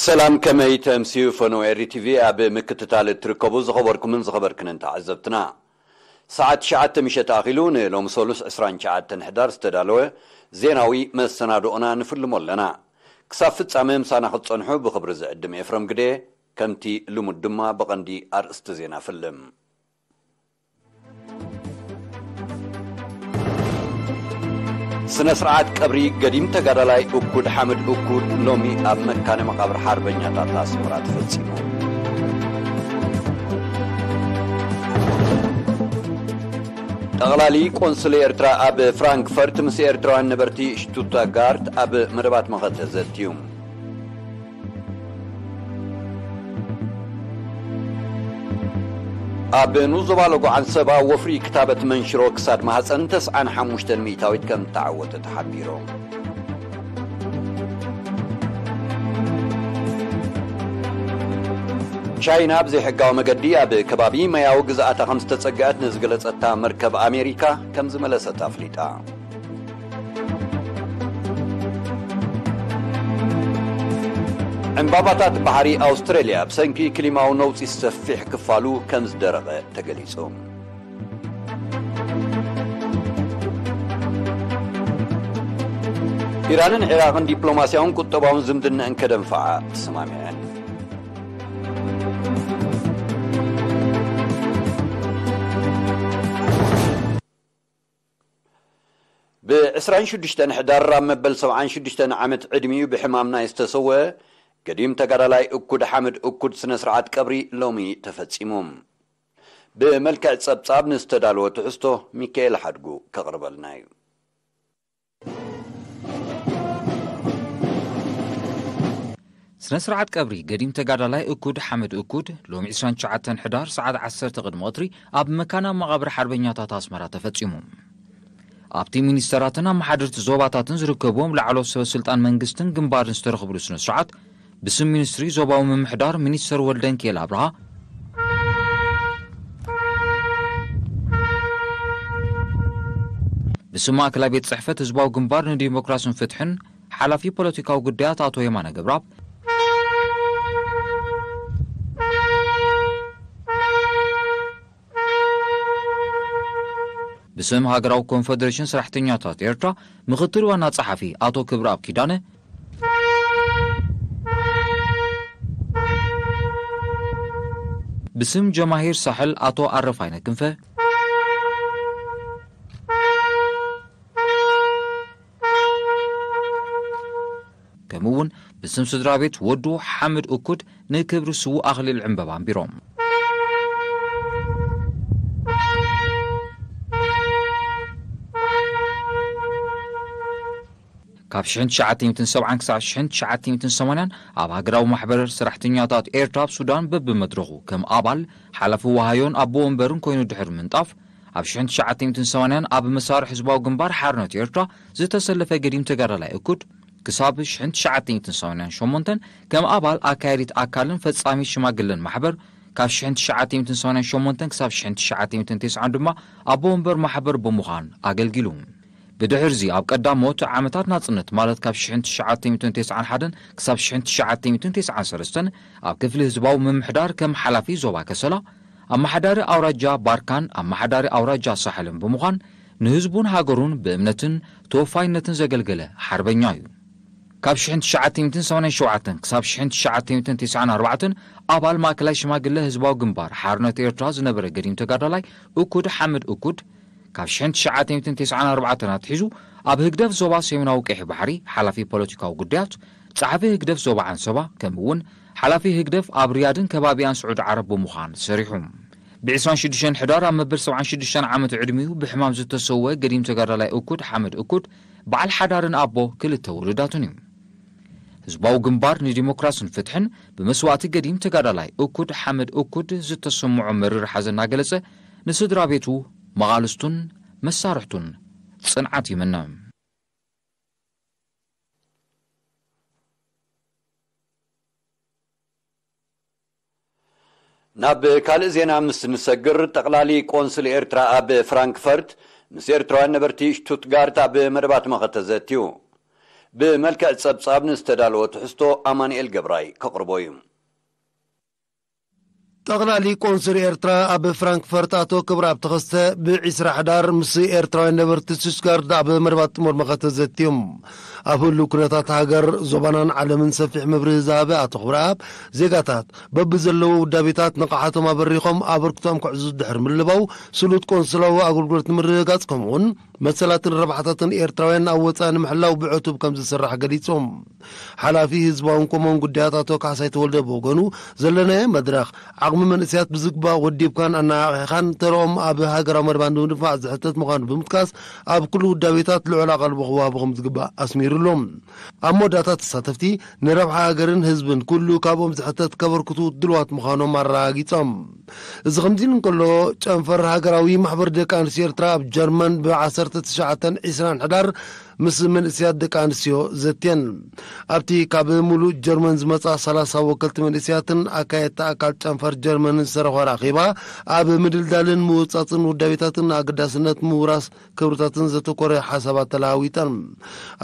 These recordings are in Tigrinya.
ሰላም፣ ከመይ ተምስዩ? ፈነው ኤሪ ቲቪ ኣብ ምክትታል እትርከቡ ዝኸበርኩምን ዝኸበርክንን ተዓዘብትና፣ ሰዓት ትሽዓተ ምሸት ኣኺሉ ንሎሚ ሰሉስ ዕስራን ትሽዓተን ሕዳር ዝተዳለወ ዜናዊ መሰናድኦና ንፍልሞ ኣለና። ክሳብ ፍጻመ ምሳና ክትጸንሑ ብኽብሪ ዝዕድም ኤፍረም ግደ። ከምቲ ልሙድ ድማ ብቐንዲ ኣርእስቲ ዜና ፍልም። ስነ ስርዓት ቀብሪ ገዲም ተጋዳላይ እኩድ ሓምድ እኩድ ሎሚ ኣብ መካነ መቓብር ሓርበኛታት ኣስመራ ተፈጺሙ። ጠቕላሊ ቆንስል ኤርትራ ኣብ ፍራንክፈርት ምስ ኤርትራውያን ነበርቲ ሽቱትጋርት ኣብ መደባት መኸተ ዘትዩ። ኣብ ንኡስ ዞባ ሎጎ ዓንሰባ ወፍሪ ክታበት መንሽሮ ክሳድ ማህፀን ተስዓን ሓሙሽተን ሚእታዊት ከም ተዓወተ ተሓቢሩ። ቻይና ብዘይሕጋዊ መገዲ ኣብ ከባቢ ማያዊ ግዝኣታ ከም ዝተጸግዐት ንዝገለጸታ መርከብ ኣሜሪካ ከም ዝመለሰት ኣፍሊጣ። ዕምባባታት ባሕሪ ኣውስትራልያ ብሰንኪ ክሊማዊ ነውጺ ሰፊሕ ክፋሉ ከም ዝደረቐ ተገሊጹ። ኢራንን ዒራቕን ዲፕሎማስያውን ቁጠባውን ዝምድነአን ከደንፍዓ ተሰማሚዐን። ብ ዕስራን ሽዱሽተን ሕዳር ኣብ መበል ሰብዓን ሽዱሽተን ዓመት ዕድሚኡ ብሕማም ናይ ዝተሰወ ገዲም ተጋዳላይ እኩድ ሓምድ እኩድ ስነ ስርዓት ቀብሪ ሎሚ ተፈጺሙ። ብመልክዕ ጸብጻብ ንዝተዳለወ ትሕዝቶ ሚካኤል ሓድጉ ከቕርበልና እዩ። ስነ ስርዓት ቀብሪ ገዲም ተጋዳላይ እኩድ ሓምድ እኩድ ሎሚ ዕስራን ትሽዓተን ሕዳር ሰዓት ዓሰርተ ቅድሚ ቀትሪ ኣብ መካና መቓብር ሓርበኛታት ኣስመራ ተፈጺሙ። ኣብቲ ሚኒስተራትን ኣመሓደርቲ ዞባታትን ዝርከብዎም ላዕለዎት ሰበ ስልጣን መንግስትን ግንባርን ዝተረኽብሉ ስነ ስርዓት ብስም ሚኒስትሪ ዞባዊ ምምሕዳር ሚኒስተር ወልደንኪኤል ኣብርሃ፣ ብስም ማእከላይ ቤት ጽሕፈት ህዝባዊ ግንባር ንዲሞክራስን ፍትሕን ሓላፊ ፖለቲካዊ ጉዳያት ኣቶ የማነ ገብረኣብ፣ ብስም ሃገራዊ ኮንፈደሬሽን ሰራሕተኛታት ኤርትራ ምኽትል ዋና ጸሓፊ ኣቶ ክብረኣብ ኪዳነ፣ ብስም ጀማሂር ሳሕል ኣቶ ኣረፋይነ ክንፈ፣ ከምኡ እውን ብስም ስድራ ቤት ወዱ ሓምድ እኩድ ንክብሪ ስዉእ ኣኽሊል ዕምበባ ኣንቢሮም። ካብ ሽሕን ትሽዓተ ሚእትን ሰብዓን ክሳብ ሽሕን ትሽዓተ ሚእትን ሰማንያን ኣብ ሃገራዊ ማሕበር ሰራሕተኛታት ኤርትራ ኣብ ሱዳን በብመድረኹ ከም ኣባል፣ ሓላፊ ወሃዮን ኣቦ ወንበርን ኮይኑ ድሕሪ ምንጣፍ፣ ኣብ ሽሕን ትሽዓተ ሚእትን ሰማንያን ኣብ መሳርዕ ህዝባዊ ግንባር ሓርነት ኤርትራ ዝተሰለፈ ገዲም ተጋዳላይ እኩድ፣ ክሳብ ሽሕን ትሽዓተ ሚእትን ሰማንያን ሸሞንተን ከም ኣባል ኣካያዲት ኣካልን ፈጻሚት ሽማግለን ማሕበር፣ ካብ ሽሕን ትሽዓተ ሚእትን ሰማንያን ሸሞንተን ክሳብ ሽሕን ትሽዓተ ሚእትን ተስዓን ድማ ኣቦ ወንበር ማሕበር ብምዃን ኣገልጊሉ። ብድሕርዚ ኣብ ቀዳሞት ዓመታት ናጽነት፣ ማለት ካብ ሽሕን ትሽዓተ ሚእትን ተስዓን ሓደን ክሳብ ሽሕን ትሽዓተ ሚእትን ተስዓን ሰለስተን፣ ኣብ ክፍሊ ህዝባዊ ምምሕዳር ከም ሓላፊ ዞባ ከሰላ፣ ኣመሓዳሪ ኣውራጃ ባርካን ኣመሓዳሪ ኣውራጃ ሳሕልን ብምዃን ንህዝቡን ሃገሩን ብእምነትን ተወፋይነትን ዘገልገለ ሓርበኛ እዩ። ካብ ሽሕን ትሽዓተ ሚእትን ሰማንያን ሸውዓተን ክሳብ ሽሕን ትሽዓተ ሚእትን ተስዓን ኣርባዕተን ኣባል ማእከላይ ሽማግለ ህዝባዊ ግንባር ሓርነት ኤርትራ ዝነበረ ገዲም ተጋዳላይ እኩድ ሓምድ እኩድ፣ ካብ ሽሕን ትሽዓተ ሚእትን ተስዓን ኣርባዕተን ኣትሒዙ ኣብ ህግደፍ ዞባ ሰሜናዊ ቀይሕ ባሕሪ ሓላፊ ፖለቲካዊ ጉዳያት፣ ጸሓፊ ህግደፍ ዞባ ዓንሰባ፣ ከምኡ እውን ሓላፊ ህግደፍ ኣብ ሪያድን ከባቢኣን ስዑዲ ዓረብ ብምዃን ሰሪሑ። ብ ዕስራን ሽዱሽተን ሕዳር ኣብ መበል ሰብዓን ሽዱሽተን ዓመት ዕድሚኡ ብሕማም ዝተሰወ ገዲም ተጋዳላይ እኩድ ሓምድ እኩድ በዓል ሓዳርን ኣቦ ክልተ ውሉዳትን እዩ። ህዝባዊ ግንባር ንዲሞክራስን ፍትሕን ብመስዋእቲ ገዲም ተጋዳላይ እኩድ ሓምድ እኩድ ዝተሰምዖ መሪር ሓዘን እናገለጸ፣ ንስድራ ቤቱ፣ መቓልስቱን መሳርሕቱን ጽንዓት ይምነ። ናብ ካልእ ዜና ምስ ንሰግር፣ ጠቕላሊ ቆንስል ኤርትራ ኣብ ፍራንክፈርት ምስ ኤርትራውያን ነበርቲ ሽቱትጋርት ኣብ መደባት መኸተ ዘትዩ። ብመልክዕ ጸብጻብ ንዝተዳለወ ትሕዝቶ ኣማኑኤል ገብራይ ከቕርቦ እዩ። ጠቕላሊ ቆንስል ኤርትራ ኣብ ፍራንክፈርት ኣቶ ክብረኣብ ተኸስተ ብዒስራ ሕዳር ምስ ኤርትራውያን ነበርቲ ስቱትጋርድ ኣብ መደባት ጥሙር መኸተ ዘትዮም። ኣብ ህሉው ኩነታት ሃገር፣ ዞባናን ዓለምን ሰፊሕ መብርሂ ዝሃበ ኣቶ ክብረኣብ፣ ዜጋታት በብዘለዎ ውዳቤታት ንቕሓቶም ኣበሪኾም ኣበርክቶኦም ከዕዝዙ ድሕሪ ምልባው፣ ስሉጥ ቆንስላዊ ኣገልግሎት ንምርግጋጽ ከምኡውን መሰላትን ረብሓታትን ኤርትራውያን ኣብ ወጻኢ ንምሕላው ብዕቱብ ከም ዝስራሕ ገሊጹ። ሓላፊ ህዝባውን ኮሞን ጉዳያት ኣቶ ካሕሳይ ተወልደ ብወገኑ፣ ዘለናዮ መድረኽ ዓቕሚ መንእሰያት ብዝግባእ ወዲብካን ኣነቓቒሕካን ተረኦም ኣብ ሃገራዊ መርባን ብምድንፋዕ ዝሕተት ምዃኑ ብምጥቃስ፣ ኣብ ኩሉ ውዳቤታት ልዑል ኣቓልቦ ክወሃቦ ከም ዝግባእ ኣስሚሩሎም። ኣብ መወዳእታ ተሳተፍቲ፣ ንረብሓ ሃገርን ህዝብን ኩሉ ካብኦም ዝሕተት ከበርክቱ ድልዋት ምዃኖም ኣረጋጊጾም። እዚ ከምዚ ኢሉ እንከሎ፣ ጨንፈር ሃገራዊ ማሕበር ደቂ ኣንስትዮ ኤርትራ ኣብ ጀርመን ብ ዓሰርተ ትሽዓተን ዕስራን ሕዳር ምስ መንእሰያት ደቂ ኣንስትዮ ዘትየን። ኣብቲ ካብ ሙሉእ ጀርመን ዝመጻ ሰላሳ ወከልቲ መንእሰያትን ኣካየድቲ ኣካል ጨንፈር ጀርመንን ዝተረኽበ ኣኼባ፣ ኣብ ምድልዳልን ምውጻጽን ውዳቤታትን ኣገዳስነት ምውራስ ክብርታትን ዘተኮረ ሓሳባት ተለዋዊጠን።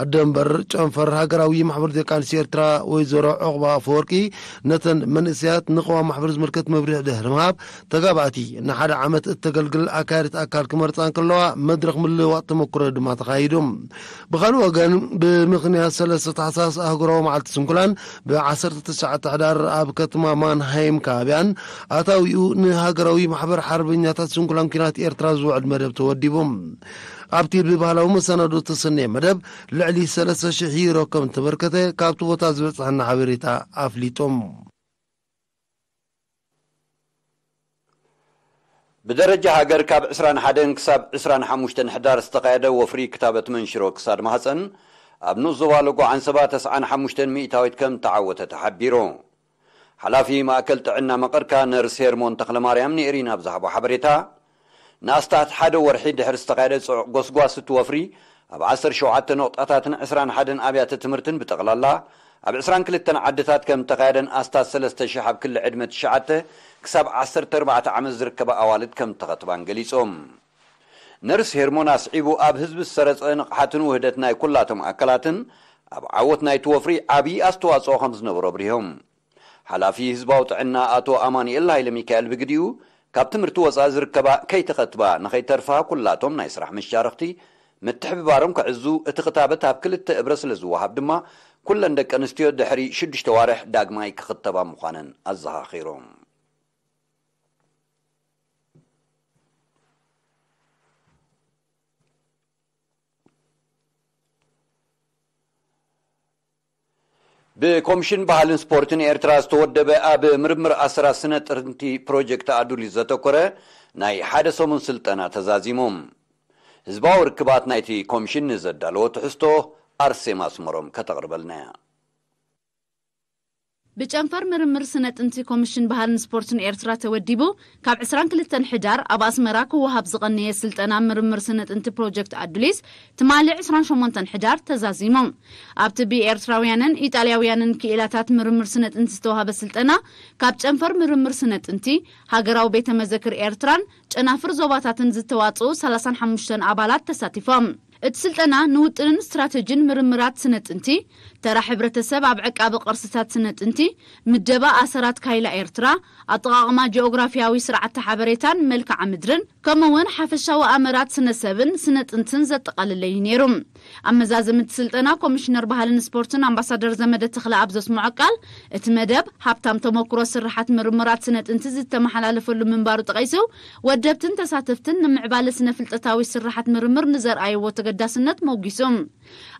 ኣደ እምበር ጨንፈር ሃገራዊ ማሕበር ደቂ ኣንስትዮ ኤርትራ ወይዘሮ ዑቕባ ኣፈወርቂ፣ ነተን መንእሰያት ንቅዋም ማሕበር ዝምልከት መብርሂ ድሕሪ ምሃብ፣ ተጋባእቲ ንሓደ ዓመት እተገልግል ኣካያዲት ኣካል ክመርጻ እንከለዋ፣ መድረኽ ምልውዋጥ ተመክሮ ድማ ተኻይዱ። ብኻልእ ወገን፣ ብምኽንያት ሰለስተ ታሕሳስ ኣህጉራዊ መዓልቲ ስንኩላን፣ ብ ዓሰርተ ትሽዓተ ሕዳር ኣብ ከተማ ማንሃይም ከባቢኣን ኣታዊኡ ንሃገራዊ ማሕበር ሓርበኛታት ስንኩላን ኲናት ኤርትራ ዝውዕል መደብ ተወዲቡ። ኣብቲ ብባህላዊ መሰናዶ ዝተሰነየ መደብ፣ ልዕሊ ሰለስተ ሽሕ ዩሮ ከም እተበርከተ ካብቲ ቦታ ዝበጽሐና ሓበሬታ ኣፍሊጡ። ብደረጃ ሃገር፣ ካብ ዕስራን ሓደን ክሳብ ዕስራን ሓሙሽተን ሕዳር ዝተኻየደ ወፍሪ ክታበት መንሽሮ ክሳድ ማህጸን፣ ኣብ ንኡስ ዞባ ሎጎ ዓንሰባ ተስዓን ሓሙሽተን ሚእታዊት ከም እተዓወተ ተሓቢሩ። ሓላፊ ማእከል ጥዕና መቐርካ ነርስ ሄርሞን ተኽለማርያም ንኤሪና ኣብ ዝሃቦ ሓበሬታ፣ ንኣስታት ሓደ ወርሒ ድሕሪ ዝተኻየደ ጽዑቕ ጎስጓስ እቲ ወፍሪ፣ ኣብ ዓሰርተ ሸውዓተ ነቑጣታትን ዕስራን ሓደን ኣብያተ ትምህርትን ብጠቕላላ ኣብ ዕስራን ክልተን ዓድታት ከም እተኻየደን ኣስታት ሰለስተ ሽሕ ኣብ ክሊ ዕድመ ትሽዓተ ክሳብ ዓሰርተ ኣርባዕተ ዓመት ዝርከባ ኣዋልድ ከም እተኸትባን ገሊጾም። ነርስ ሄርሞን ኣስዒቡ፣ ኣብ ህዝቢ ዝሰረጸ ንቕሓትን ውህደት ናይ ኩላቶም ኣካላትን ኣብ ዓወት ናይቲ ወፍሪ ዓብዪ ኣስተዋጽኦ ከም ዝነበሮ ኣብሪሆም። ሓላፊ ህዝባዊ ጥዕና ኣቶ ኣማኑኤል ሃይለ ሚካኤል ብግዲኡ፣ ካብ ትምህርቲ ወጻኢ ዝርከባ ከይተኸትባ ንኸይተርፋ ኩላቶም ናይ ስራሕ መሻርኽቲ ምትሕብባሮም ከዕዙ፣ እቲ ክታበት ኣብ ክልተ እብረ ስለ ዝወሃብ ድማ፣ ኩለን ደቂ ኣንስትዮ ድሕሪ ሽዱሽተ ዋርሕ ዳግማይ ክኽተባ ምዃነን ኣዘኻኺሮም። ብኮሚሽን ባህልን ስፖርትን ኤርትራ ዝተወደበ፣ ኣብ ምርምር ኣሰራት ስነ ጥንቲ ፕሮጀክት ኣዱሊስ ዘተኮረ ናይ ሓደ ሰሙን ስልጠና ተዛዚሙ። ህዝባዊ ርክባት ናይቲ ኮሚሽን ንዘዳለዎ ትሕዝቶ ኣርሴማ ኣስመሮም ከተቕርበልና እያ። ብጨንፈር ምርምር ስነ ጥንቲ ኮሚሽን ባህልን ስፖርትን ኤርትራ ተወዲቡ፣ ካብ ዕስራን ክልተን ሕዳር ኣብ ኣስመራ ክወሃብ ዝቐነየ ስልጠና ምርምር ስነ ጥንቲ ፕሮጀክት ኣዱሊስ፣ ትማሊ ዕስራን ሸሞንተን ሕዳር ተዛዚሙ። ኣብቲ ብኤርትራውያንን ኢጣልያውያንን ክኢላታት ምርምር ስነ ጥንቲ ዝተዋህበ ስልጠና፣ ካብ ጨንፈር ምርምር ስነ ጥንቲ፣ ሃገራዊ ቤተ መዘክር ኤርትራን ጨናፍር ዞባታትን ዝተዋጽኡ ሰላሳን ሓሙሽተን ኣባላት ተሳቲፎም። እቲ ስልጠና ንውጥንን ስትራተጂን ምርምራት ስነ ጥንቲ፣ ተራ ሕብረተሰብ ኣብ ዕቃበ ቅርስታት ስነ ጥንቲ፣ ምደባ ኣሰራት ካይላ ኤርትራ፣ ኣጠቓቕማ ጂኦግራፊያዊ ስርዓተ ሓበሬታን መልክዓ ምድርን፣ ከምኡ እውን ሓፈሻዊ ኣመራት ስነ ሰብን ስነ ጥንትን ዘጠቓለለ እዩ ነይሩ። ኣብ መዛዘሚ እቲ ስልጠና፣ ኮሚሽነር ባህልን ስፖርትን ኣምባሳደር ዘመደ ተኽለኣብ ዘስምዖ ቃል፣ እቲ መደብ ሃብታም ተመክሮ ስርሓት ምርምራት ስነ ጥንቲ ዝተመሓላለፈሉ ምንባሩ ጠቒሱ፣ ወደብትን ተሳተፍትን ንምዕባለ ስነ ፍልጠታዊ ስርሓት ምርምር ንዘርኣይዎ ተገዳስነት ሞጒሱ።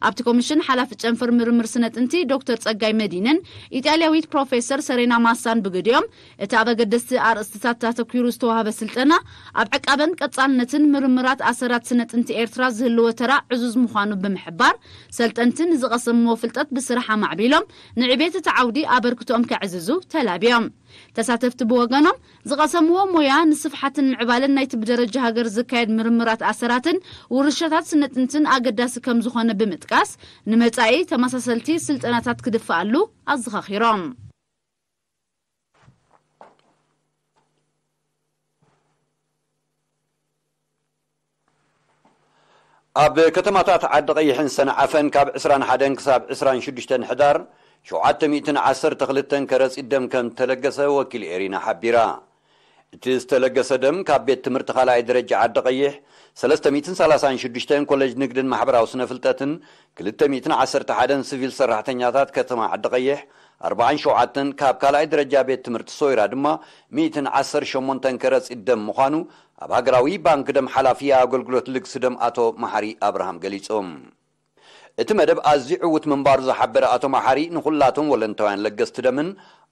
ኣብቲ ኮሚሽን ሓላፊ ጨንፈር ምርምር ስነ ጥንቲ ዶክተር ጸጋይ መዲንን ኢጣልያዊት ፕሮፌሰር ሰሬና ማሳን ብግዲኦም፣ እቲ ኣብ ኣገደስቲ ኣርእስትታት ኣተኲሩ ዝተዋህበ ስልጠና፣ ኣብ ዕቃበን ቀጻልነትን ምርምራት ኣሰራት ስነ ጥንቲ ኤርትራ ዝህልዎ ተራ ዕዙዝ ምዃኑ ብምሕባር፣ ሰልጠንቲ ንዝቐሰምዎ ፍልጠት ብስራሕ ኣማዕቢሎም፣ ንዕቤት እቲ ዓውዲ ኣበርክቶኦም ከዕዝዙ ተላብዮም። ተሳተፍቲ ብወገኖም፣ ዝቐሰምዎ ሞያ ንስፍሓትን ምዕባለን ናይቲ ብደረጃ ሃገር ዝካየድ ምርምራት ኣሰራትን ውርሻታት ስነ ጥንትን ኣገዳሲ ከም ዝኾነ ብምጥቃስ፣ ንመጻኢ ተመሳሰልቲ ስልጠናታት ክድፈኣሉ ኣዘኻኺሮም። ኣብ ከተማታት ዓዲ ቀይሕን ሰንዓፈን ካብ ዕስራን ሓደን ክሳብ ዕስራን ሽዱሽተን ሕዳር ሸውዓተ ሚእትን ዓሰርተ ክልተን ከረጺት ደም ከም ተለገሰ ወኪል ኤሪና ሓቢራ። እቲ ዝተለገሰ ደም ካብ ቤት ትምህርቲ ካልኣይ ደረጃ ዓዲ ቀይሕ፣ ሰለስተ ሚእትን ሰላሳን ሽዱሽተን ኮሌጅ ንግድን ማሕበራዊ ስነ ፍልጠትን፣ ክልተ ሚእትን ዓሰርተ ሓደን ሲቪል ሰራሕተኛታት ከተማ ዓዲ ቀይሕ፣ ኣርባዓን ሸውዓተን ካብ ካልኣይ ደረጃ ቤት ትምህርቲ ሶይራ ድማ ሚእትን ዓሰርተ ሸሞንተን ከረጺት ደም ምዃኑ ኣብ ሃገራዊ ባንክ ደም ሓላፊ ኣገልግሎት ልግሲ ደም ኣቶ መሓሪ ኣብርሃም ገሊጾም። እቲ መደብ ኣዝዩ ዕዉት ምንባሩ ዝሓበረ ኣቶ መሓሪ፣ ንኹላቶም ወለንታውያን ለገስቲ ደምን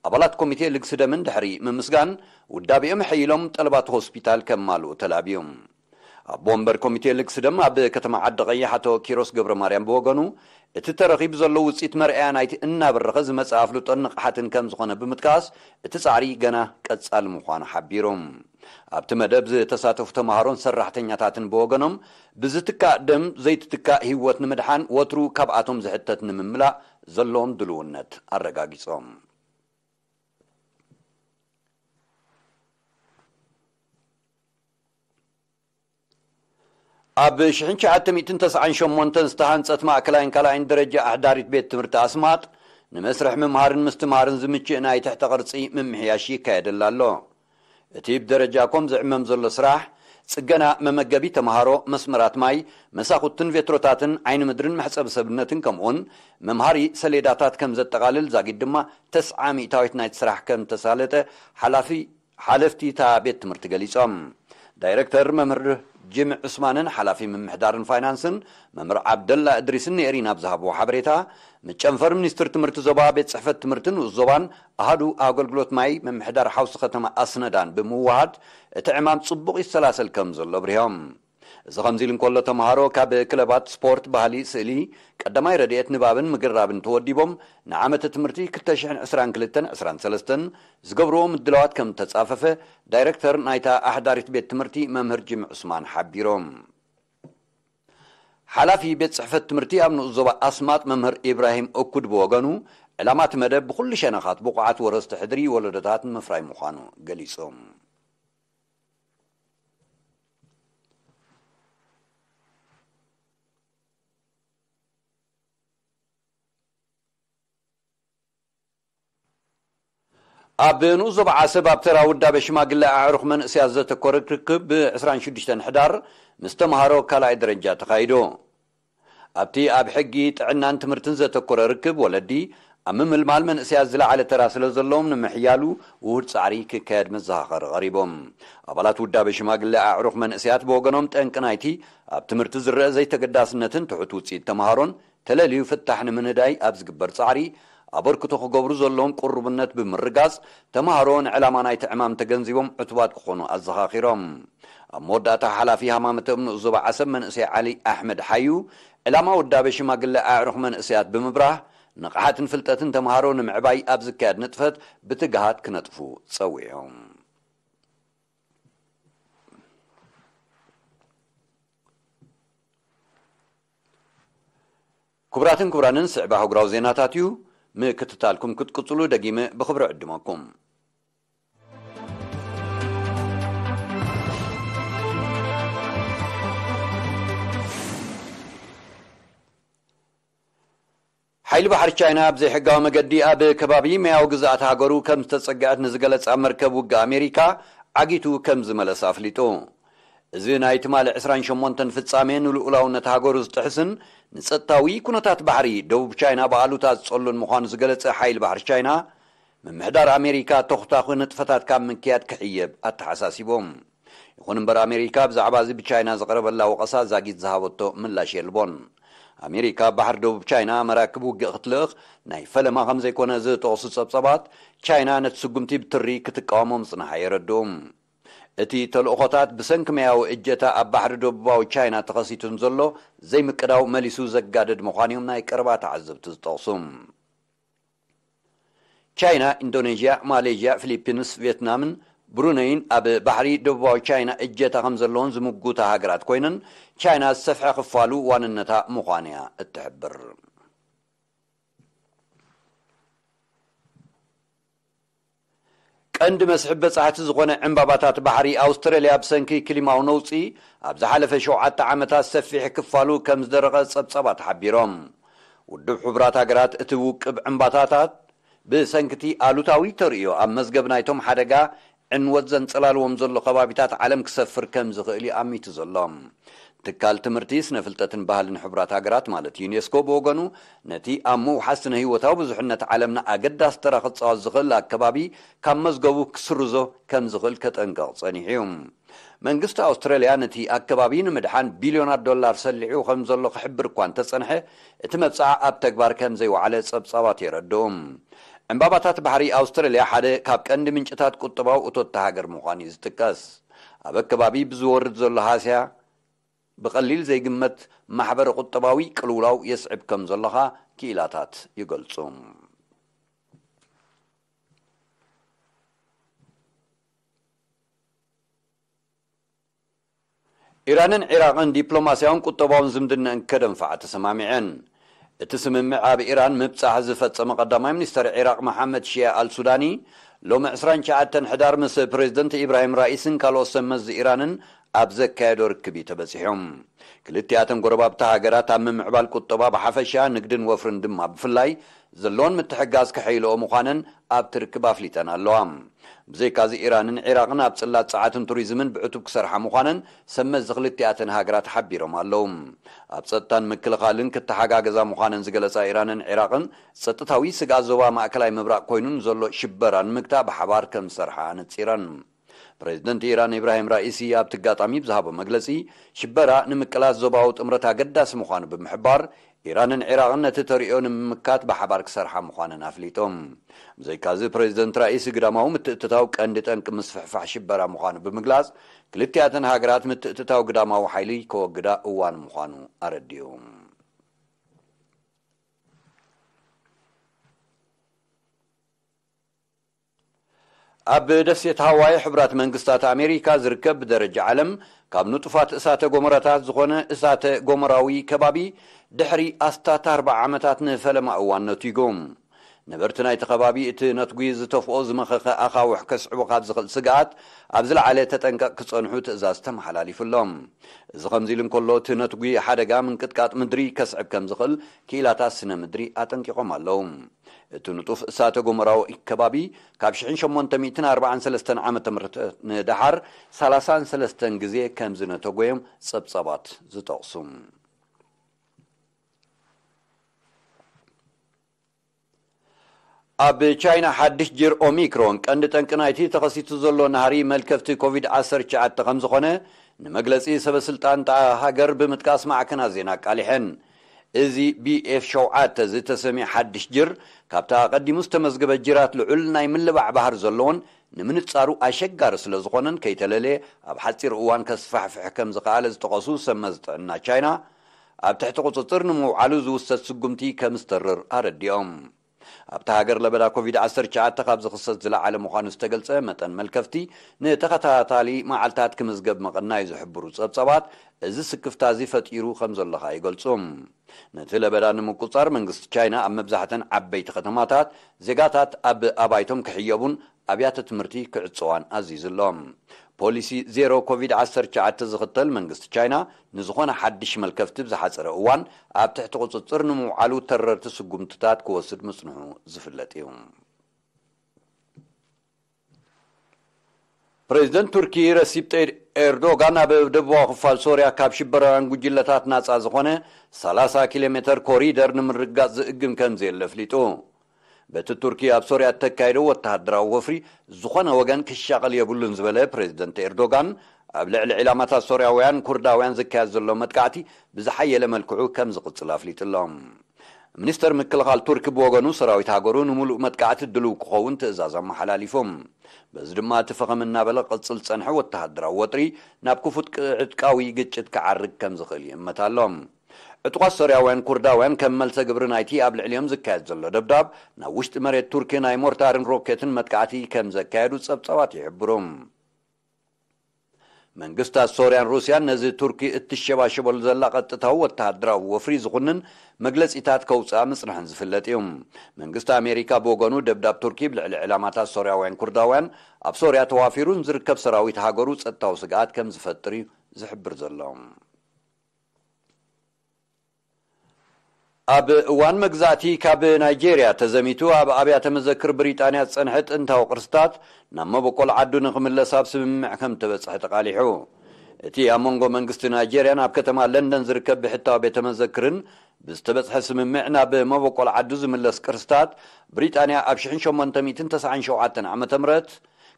ኣባላት ኮሚቴ ልግሲ ደምን ድሕሪ ምምስጋን፣ ውዳቤኦም ሕይሎም ጠለባት ሆስፒታል ከማልኡ ተላብዮም። ኣቦ ወንበር ኮሚቴ ልግሲ ደም ኣብ ከተማ ዓዲ ቀይሕ ኣቶ ኪሮስ ገብረ ማርያም ብወገኑ፣ እቲ ተረኺቡ ዘሎ ውፅኢት መርኣያ ናይቲ እናበረኸ ዝመጽእ ኣፍልጦን ንቕሓትን ከም ዝኾነ ብምጥቃስ፣ እቲ ጻዕሪ ገና ቀጻሊ ምዃኑ ሓቢሮም። ኣብቲ መደብ ዝተሳተፉ ተምሃሮን ሰራሕተኛታትን ብወገኖም፣ ብዝትካእ ደም ዘይትትካእ ህይወት ንምድሓን ወትሩ ካብኣቶም ዝሕተት ንምምላእ ዘለዎም ድልውነት ኣረጋጊጾም። ኣብ ሽሕን ትሽዓተ ሚእትን ተስዓን ሸሞንተን ዝተሃንጸት ማእከላይን ካልኣይን ደረጃ ኣሕዳሪት ቤት ትምህርቲ ኣስማጥ፣ ንመስርሕ ምምሃርን ምስትምሃርን ዝምችእ ናይ ትሕተ ቅርጺ ምምሕያሽ ይካየደላ ኣሎ። እቲ ብደረጃ ኮም ዝዕመም ዘሎ ስራሕ፣ ጽገና መመገቢ ተምሃሮ፣ መስመራት ማይ፣ መሳኹትን ቬትሮታትን ዓይኒ ምድርን መሕጸቢ ሰብነትን፣ ከምኡውን መምሃሪ ሰሌዳታት ከም ዘጠቓልል ዛጊድ ድማ፣ ተስዓ ሚእታዊት ናይቲ ስራሕ ከም ተሳለጠ ሓላፊ ሓለፍቲ እታ ቤት ትምህርቲ ገሊጾም። ዳይረክተር መምህር ጅምዕ ዑስማንን ሓላፊ ምምሕዳርን ፋይናንስን መምህር ዓብደላ እድሪስን ንኤሪና ኣብ ዝሃብዎ ሓበሬታ፣ መጨንፈር ሚኒስትር ትምህርቲ ዞባ፣ ቤት ጽሕፈት ትምህርቲ ንኡስ ዞባን ኣሃዱ ኣገልግሎት ማይ ምምሕዳር ሓውሲ ከተማ ኣስነዳን ብምውሃድ፣ እቲ ዕማም ጽቡቕ ይሰላሰል ከም ዘሎ ኣብሪሆም። እዚ ከምዚ ኢሉ እንከሎ፣ ተምሃሮ ካብ ክለባት ስፖርት፣ ባህሊ፣ ስእሊ፣ ቀዳማይ ረድኤት፣ ንባብን ምግራብን ተወዲቦም ንዓመተ ትምህርቲ ክልተ ሽሕን ዕስራን ክልተን ዕስራን ሰለስተን ዝገብርዎ ምድላዋት ከም ተጻፈፈ ዳይረክተር ናይታ ኣሕዳሪት ቤት ትምህርቲ መምህር ጅምዕ ዑስማን ሓቢሮም። ሓላፊ ቤት ጽሕፈት ትምህርቲ ኣብ ንኡስ ዞባ ኣስማጥ መምህር ኢብራሂም እኩድ ብወገኑ፣ ዕላማ እቲ መደብ ብኹሉ ሸነኻት ብቑዓት ወረስቲ ሕድሪ ወለዶታት ንምፍራይ ምዃኑ ገሊጹ። ኣብ ንኡስ ዞባ ዓሰብ ኣብ ተራ ውዳበ ሽማግለ ኣዕሩኽ መንእሰያት ዘተኮረ ርክብ ብ ዕስራን ሽዱሽተን ሕዳር ምስ ተምሃሮ ካልኣይ ደረጃ ተኻይዱ። ኣብቲ ኣብ ሕጊ፣ ጥዕናን ትምህርትን ዘተኮረ ርክብ፣ ወለዲ ኣብ ምምልማል መንእሰያት ዝለዓለ ተራ ስለ ዘለዎም ንምሕያሉ ውሁድ ጻዕሪ ክካየድ መዘኻኸሪ ቀሪቦም። ኣባላት ውዳበ ሽማግለ ኣዕሩኽ መንእሰያት ብወገኖም፣ ጠንቂ ናይቲ ኣብ ትምህርቲ ዝረአ ዘይተገዳስነትን ትሑት ውጽኢት ተምሃሮን ተለልዩ ፍታሕ ንምንዳይ ኣብ ዝግበር ጻዕሪ ኣበርክቶ ክገብሩ ዘለዎም ቅሩብነት ብምርጋጽ፣ ተምሃሮ ንዕላማ ናይቲ ዕማም ተገንዚቦም ዕቱባት ክኾኑ ኣዘኻኺሮም። ኣብ መወዳእታ፣ ሓላፊ ሃማመተ እምንኡ ዞባ ዓሰብ መንእሰይ ዓሊ ኣሕመድ ሓዩ፣ ዕላማ ውዳበ ሽማግለ ኣዕሩኽ መንእሰያት ብምብራህ፣ ንቕሓትን ፍልጠትን ተምሃሮ ንምዕባይ ኣብ ዝካየድ ንጥፈት ብትግሃት ክነጥፉ ጸዊዖም። ክቡራትን ክቡራንን፣ ስዕባ ኣህጉራዊ ዜናታት እዩ። ምክትታልኩም ክትቅጽሉ ደጊመ ብኽብሪ ዕድመኩም። ሓይሊ ባሕሪ ቻይና ኣብ ዘይሕጋዊ መገዲ ኣብ ከባቢ ማያዊ ግዝኣት ሃገሩ ከም ዝተጸግዐት ንዝገለጻ መርከብ ውግእ ኣሜሪካ ዓጊቱ ከም ዝመለሰ ኣፍሊጡ። እዚ ናይ ትማሊ ዕስራን ሸሞንተን ፍጻሜ ንልኡላውነት ሃገሩ ዝጥሕስን ንጸጥታዊ ኩነታት ባሕሪ ደቡብ ቻይና ብኣሉታ ዝጸሉን ምዃኑ ዝገለጸ ሓይሊ ባሕሪ ቻይና፣ ምምሕዳር ኣሜሪካ ተኹታኹ ንጥፈታት ካብ ምክያድ ክሕየብ ኣተሓሳሲቦም። ይኹን እምበር፣ ኣሜሪካ ብዛዕባ እዚ ብቻይና ዝቐረበላ ወቐሳ ዛጊት ዝሃበቶ ምላሽ የልቦን። ኣሜሪካ ኣብ ባሕሪ ደቡብ ቻይና መራክብ ውግእ ክትልእኽ ናይ ፈለማ ከም ዘይኮነ ዝጠቕሱ ጸብጸባት፣ ቻይና ነቲ ስጉምቲ ብትሪ ክትቃወሞ ምጽንሓ የረድኡ። እቲ ተልእኾታት ብሰንኪ መያዊ እጀታ ኣብ ባሕሪ ደቡባዊ ቻይና ተኸሲቱ ንዘሎ ዘይምቅዳው መሊሱ ዘጋድድ ምዃኑ እዮም ናይ ቀረባ ተዓዘብቲ ዝጠቕሱ። ቻይና፣ ኢንዶኔዥያ፣ ማሌዥያ፣ ፊሊፒንስ፣ ቪየትናምን ብሩነይን ኣብ ባሕሪ ደቡባዊ ቻይና እጀታ ከም ዘለዎን ዝምጉታ ሃገራት ኮይነን፣ ቻይና ዝሰፍሐ ክፋሉ ዋንነታ ምዃኑ እያ እትሕብር። ቀንዲ መስሕብ በጻሕቲ ዝኾነ ዕምባባታት ባሕሪ ኣውስትራልያ ብሰንኪ ክሊማዊ ነውጺ ኣብ ዝሓለፈ ሸውዓተ ዓመታት ሰፊሕ ክፋሉ ከም ዝደረቐ ጸብጻባት ሓቢሮም። ውድብ ሕቡራት ሃገራት እቲ ውቅብ ዕምባታታት ብሰንኪ እቲ ኣሉታዊ ተርእዮ ኣብ መዝገብ ናይቶም ሓደጋ ዕንወት ዘንጸላልዎም ዘሎ ከባቢታት ዓለም ክሰፍር ከም ዝኽእል እዩ ኣሚቱ ዘሎ። ትካል ትምህርቲ፣ ስነ ፍልጠትን ባህልን ሕቡራት ሃገራት ማለት ዩኔስኮ ብወገኑ ነቲ ኣብ ምውሓስ ስነ ህይወታዊ ብዙሕነት ዓለምና ኣገዳሲ ተራ ክጻወት ዝኽእል ኣከባቢ ካብ መዝገቡ ክስርዞ ከም ዝኽእል ከጠንቅቕ ጸኒሑ እዩ። መንግስቲ ኣውስትራልያ ነቲ ኣከባቢ ንምድሓን ቢልዮናት ዶላር ሰሊዑ ከም ዘሎ ክሕብር እኳ እንተጸንሐ፣ እቲ መብጽዓ ኣብ ተግባር ከም ዘይወዓለ ጸብጻባት የረድኡ። ዕምባባታት ባሕሪ ኣውስትራልያ ሓደ ካብ ቀንዲ ምንጭታት ቁጠባዊ እቶት እታ ሃገር ምዃኑ እዩ ዝጥቀስ። ኣብ ኣከባቢ ብዝወርድ ዘሎ ሃስያ ብቐሊል ዘይግመት ማሕበረ ቁጠባዊ ቅልውላው የስዕብ ከም ዘለኻ ክኢላታት ይገልጹ። ኢራንን ዒራቕን ዲፕሎማስያውን ቁጠባውን ዝምድነአን ከደንፍዓ ተሰማሚዐን። እቲ ስምምዕ ኣብ ኢራን ምብጻሕ ዝፈጸመ ቀዳማይ ሚኒስተር ዒራቕ መሓመድ ሺያ ኣልሱዳኒ ሎሚ ዕስራን ትሽዓተን ሕዳር ምስ ፕሬዝደንት ኢብራሂም ራኢስን ካልኦት ሰብ መዚ ኢራንን ኣብ ዘካየዶ ርክብ እዩ ተበጺሑ። ክልቲኣተን ጎረባብቲ ሃገራት ኣብ ምምዕባል ቁጠባ ብሓፈሻ፣ ንግድን ወፍርን ድማ ብፍላይ ዘለዎን ምትሕግጋዝ ከሐይልኦ ምዃነን ኣብቲ ርክብ ኣፍሊጠን ኣለዋ። ብዘይካዚ ኢራንን ዒራቕን ኣብ ጽላት ጸዓትን ቱሪዝምን ብዕቱብ ክሰርሓ ምዃነን ሰብ መዚ ክልቲኣተን ሃገራት ሓቢሮም ኣለዉ። ኣብ ጸጥታን ምክልኻልን ክተሓጋገዛ ምዃነን ዝገለጻ ኢራንን ዒራቕን፣ ጸጥታዊ ስግኣት ዞባ ማእከላይ ምብራቕ ኮይኑ ንዘሎ ሽበራ ንምግታእ ብሓባር ከም ዝሰርሓ ኣነጺረን። ፕሬዝደንት ኢራን ኢብራሂም ራኢሲ ኣብቲ ኣጋጣሚ ብዝሃቦ መግለጺ፣ ሽበራ ንምቅላስ ዞባዊ ጥምረት ኣገዳሲ ምዃኑ ብምሕባር፣ ኢራንን ዒራቕን ነቲ ተርእዮ ንምምካት ብሓባር ክሰርሓ ምዃነን ኣፍሊጦም። ብዘይካዚ ፕሬዝደንት ራኢሲ ግዳማዊ ምትእትታው ቀንዲ ጠንቂ ምስፍሕፋሕ ሽበራ ምዃኑ ብምግላጽ፣ ክልቲኣተን ሃገራት ምትእትታው ግዳማዊ ሓይሊ ከወግዳ እዋን ምዃኑ ኣረዲኡ። ኣብ ደሴት ሃዋይ ሕቡራት መንግስታት ኣሜሪካ ዝርከብ ብደረጃ ዓለም ካብ ንጡፋት እሳተ ጎመራታት ዝኾነ እሳተ ጎመራዊ ከባቢ ድሕሪ ኣስታት ኣርባዓ ዓመታት ንፈለማ እዋን ነቲጉ። ነበርቲ ናይቲ ከባቢ እቲ ነትጒ ዝተፍኦ ዝመኸኸ ኣኻውሕ ከስዕቦ ካብ ዝኽእል ስግኣት ኣብ ዝለዓለ ተጠንቀቕ ክጸንሑ ትእዛዝ ተመሓላሊፉሎም። እዚ ከምዚ ኢሉ እንከሎ፣ እቲ ነትጒ ሓደጋ ምንቅጥቃጥ ምድሪ ከስዕብ ከም ዝኽእል ክኢላታት ስነ ምድሪ ኣጠንቂቖም ኣለዉ። እቲ ንጡፍ እሳተ ጎመራዊ ከባቢ ካብ ሽሕን ሸሞንተ ሚእትን ኣርባዓን ሰለስተን ዓመተ ምህረት ንደሓር ሰላሳን ሰለስተን ግዜ ከም ዝነተጎዮም ጸብጻባት ዝጠቕሱ። ኣብ ቻይና ሓድሽ ጅር ኦሚክሮን ቀንዲ ጠንቂ ናይቲ ተኸሲቱ ዘሎ ናህሪ መልከፍቲ ኮቪድ ዓሰርተ ትሽዓተ ከም ዝኾነ ንመግለጺ ሰበ ስልጣን እታ ሃገር ብምጥቃስ ማዕከናት ዜና ኣቃሊሐን። እዚ ቢ ኤፍ ሸውዓተ ዝተሰምየ ሓድሽ ጅር፣ ካብቲ ኣቐዲሙ ዝተመዝገበ ጅራት ልዑል ናይ ምልባዕ ባህሪ ዘለዎን ንምንጻሩ ኣሸጋሪ ስለ ዝኾነን ከይተለለየ ኣብ ሓጺር እዋን ከስፋሕፍሕ ከም ዝኸኣለ ዝጠቐሱ ሰብ መዚ ጥዕና ቻይና፣ ኣብ ትሕቲ ቁጽጽር ንምውዓሉ ዝውሰድ ስጉምቲ ከም ዝተርር ኣረዲኦም። ኣብታ ሃገር ለበዳ ኮቪድ ዓሰርተ ትሽዓተ ካብ ዝኽሰት ዝለዓለ ምዃኑ ዝተገልጸ መጠን መልከፍቲ ንተኸታታሊ መዓልታት ክምዝገብ ምቕናይ ዝሕብሩ ጸብጻባት፣ እዚ ስክፍታ እዚ ፈጢሩ ከም ዘሎ ኸኣ ይገልጹ። ነቲ ለበዳ ንምቁጻር መንግስቲ ቻይና ኣብ መብዛሕተን ዓበይቲ ከተማታት ዜጋታት ኣብ ኣባይቶም ክሕየቡን ኣብያተ ትምህርቲ ክዕጸዋን ኣዚዙ ኣሎ። ፖሊሲ ዜሮ ኮቪድ ዓሰርተ ትሽዓተ ዝኽተል መንግስቲ ቻይና ንዝኾነ ሓድሽ መልከፍቲ ብዝሓጸረ እዋን ኣብ ትሕቲ ቁጽጽር ንምውዓሉ ተረርቲ ስጉምትታት ክወስድ ምጽንሑ ዝፍለጥ እዩ። ፕሬዝደንት ቱርኪ ረሲፕ ጠይብ ኤርዶጋን ኣብ ደቡባዊ ክፋል ሶርያ ካብ ሽበራውያን ጉጅለታት ናጻ ዝኾነ ሰላሳ ኪሎ ሜተር ኮሪደር ንምርግጋጽ ዝእግም ከም ዘየለ ኣፍሊጡ። በቲ ቱርኪ ኣብ ሶርያ እተካየዶ ወተሃደራዊ ወፍሪ ዝኾነ ወገን ክሻቐል የብሉን ዝበለ ፕሬዝደንት ኤርዶጋን፣ ኣብ ልዕሊ ዒላማታት ሶርያውያን ኩርዳውያን ዝካየድ ዘሎ መጥቃዕቲ ብዝሓየለ መልክዑ ከም ዝቕጽል ኣፍሊጡ ኣሎ። ሚኒስተር ምክልኻል ቱርኪ ብወገኑ፣ ሰራዊት ሃገሩ ንምሉእ መጥቃዕቲ ድሉው ክኸውን ትእዛዝ ኣመሓላሊፉ። በዚ ድማ እቲ ፈኸም እናበለ ክቕጽል ዝጸንሐ ወተሃደራዊ ወጥሪ ናብ ክፉት ዕጥቃዊ ግጭት ክዓርግ ከም ዝኽእል ይእመት ኣሎ። ዕጡቓት ሶርያውያን ኩርዳውያን ከም መልሰ ግብሪ ናይቲ ኣብ ልዕሊኦም ዝካየድ ዘሎ ደብዳብ፣ ናብ ውሽጢ መሬት ቱርኪ ናይ ሞርታርን ሮኬትን መጥቃዕቲ ከም ዘካየዱ ጸብጻባት ይሕብሩ። መንግስታት ሶርያን ሩስያን ነዚ ቱርኪ እትሸባሸበሉ ዘላ ቀጥታዊ ወተሃደራዊ ወፍሪ ዝኹንን መግለጺታት ከውፅኣ ምጽንሐን ዝፍለጥ እዩ። መንግስቲ ኣሜሪካ ብወገኑ፣ ደብዳብ ቱርኪ ብልዕሊ ዕላማታት ሶርያውያን ኩርዳውያን፣ ኣብ ሶርያ ተዋፊሩን ዝርከብ ሰራዊት ሃገሩ ጸጥታዊ ስግኣት ከም ዝፈጥር እዩ ዝሕብር ዘሎ። ኣብ እዋን መግዛእቲ፣ ካብ ናይጄርያ ተዘሚቱ ኣብ ኣብያተ መዘክር ብሪጣንያ ዝጸንሐ ጥንታዊ ቅርስታት ናብ መበቆል ዓዱ ንኽምለስ ኣብ ስምምዕ ከም ተበጽሐ ተቓሊሑ። እቲ ኣብ መንጎ መንግስቲ ናይጄርያን ኣብ ከተማ ለንደን ዝርከብ ብሕታዊ ቤተ መዘክርን ብዝተበጽሐ ስምምዕ፣ ናብ መበቆል ዓዱ ዝምለስ ቅርስታት ብሪጣንያ ኣብ ሽሕን ሸሞንተ ሚእትን ተስዓን ሸውዓተን ዓመተ ምህረት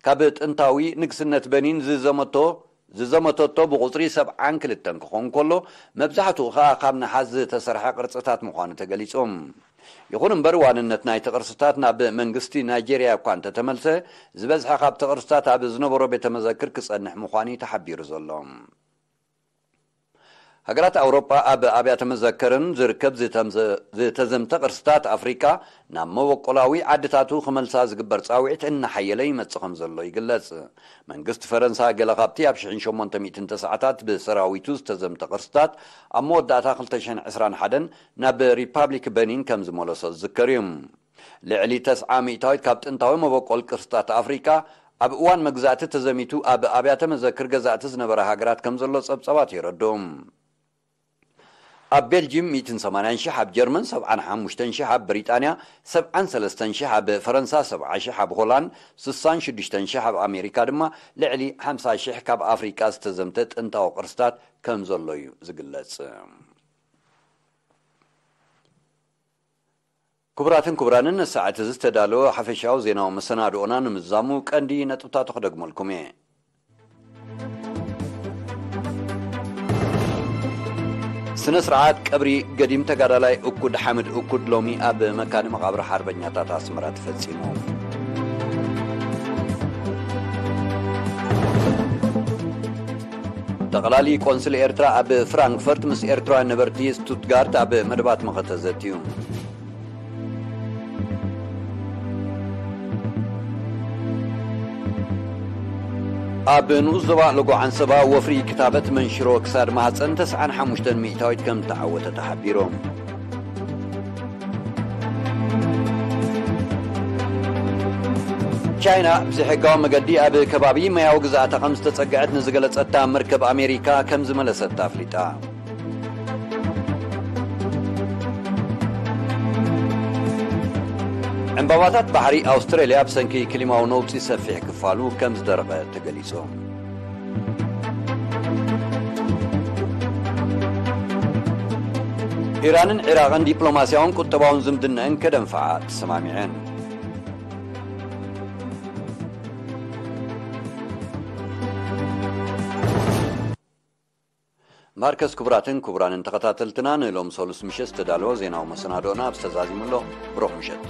ካብ ጥንታዊ ንግስነት በኒን ዝዘመቶ ዝዘመተቶ ብቑጽሪ ሰብዓን ክልተን ክኸውን ከሎ፣ መብዛሕትኡ ኸኣ ካብ ነሓስ ዝተሰርሐ ቅርጽታት ምዃኑ ተገሊጹ። ይኹን እምበር፣ ዋንነት ናይቲ ቅርስታት ናብ መንግስቲ ናይጄርያ እኳ እንተተመልሰ፣ ዝበዝሐ ካብቲ ቅርስታት ኣብ ዝነበሮ ቤተ መዘክር ክጸንሕ ምዃኑ እዩ ተሓቢሩ ዘሎ። ሃገራት ኣውሮጳ ኣብ ኣብያተ መዘክርን ዝርከብ ዝተምዘ-፣ ዝተዘምተ ቅርስታት ኣፍሪቃ ናብ መበቆላዊ ዓድታቱ ክመልሳ ዝግበር ጻውዒት እናሓየለ ይመጽእ ከም ዘሎ ይግለጽ። መንግስቲ ፈረንሳ ገለ ካብቲ ኣብ ሽሕን ሸሞንተ ሚእትን ተስዓታት ብሰራዊቱ ዝተዘምተ ቅርስታት ኣብ መወዳእታ ክልተ ሽሕን ዕስራን ሓደን ናብ ሪፓብሊክ በኒን ከም ዝመለሶ ዝዝከር እዩ። ልዕሊ ተስዓ ሚእታዊት ካብ ጥንታዊ መበቆል ቅርስታት ኣፍሪቃ ኣብ እዋን መግዛእቲ ተዘሚቱ ኣብ ኣብያተ መዘክር ገዛእቲ ዝነበረ ሃገራት ከም ዘሎ ጸብጻባት የረድኡ። ኣብ ቤልጂም ሚእትን ሰማንያን ሽሕ፣ ኣብ ጀርመን ሰብዓን ሓሙሽተን ሽሕ፣ ኣብ ብሪጣንያ ሰብዓን ሰለስተን ሽሕ፣ ኣብ ፈረንሳ ሰብዓ ሽሕ፣ ኣብ ሆላንድ ስሳን ሽዱሽተን ሽሕ፣ ኣብ ኣሜሪካ ድማ ልዕሊ ሓምሳ ሽሕ ካብ ኣፍሪቃ ዝተዘምተ ጥንታዊ ቅርስታት ከም ዘሎ እዩ ዝግለጽ። ክቡራትን ክቡራንን፣ ንሰዓት እዚ ዝተዳለወ ሓፈሻዊ ዜናዊ መሰናድኦና ንምዛሙ ቀንዲ ነጥብታቱ ክደግመልኩም እየ። ስነ ስርዓት ቀብሪ ገዲም ተጋዳላይ እኩድ ሓምድ እኩድ ሎሚ ኣብ መካነ መቓብር ሓርበኛታት ኣስመራ ተፈጺሙ። ጠቕላሊ ቆንስል ኤርትራ ኣብ ፍራንክፈርት ምስ ኤርትራውያን ነበርቲ ስቱትጋርት ኣብ መደባት መኸተ ዘትዩ። ኣብ ንኡስ ዞባ ሎጎ ዓንሰባ ወፍሪ ክታበት መንሽሮ ክሳድ ማህፀን ተስዓን ሓሙሽተን ሚእታዊት ከም ተዓወተ ተሓቢሩ። ቻይና ብዘይሕጋዊ መገዲ ኣብ ከባቢ ማያዊ ግዝኣታ ከም ዝተጸግዐት ንዝገለጸታ መርከብ ኣሜሪካ ከም ዝመለሰታ ኣፍሊጣ። ዕምባባታት ባሕሪ ኣውስትራልያ ብሰንኪ ክሊማዊ ነውጺ ሰፊሕ ክፋሉ ከም ዝደረቐ ተገሊጹ። ኢራንን ዒራቕን ዲፕሎማስያውን ቁጠባውን ዝምድነአን ከደንፍዓ ተሰማሚዐን። ማርከስ፣ ክቡራትን ክቡራንን ተኸታተልትና፣ ንሎም ሰሉስ ምሸት ዝተዳለወ ዜናዊ መሰናዶና ኣብ ዝተዛዚሙ ኣሎ። ብሩኽ ምሸት።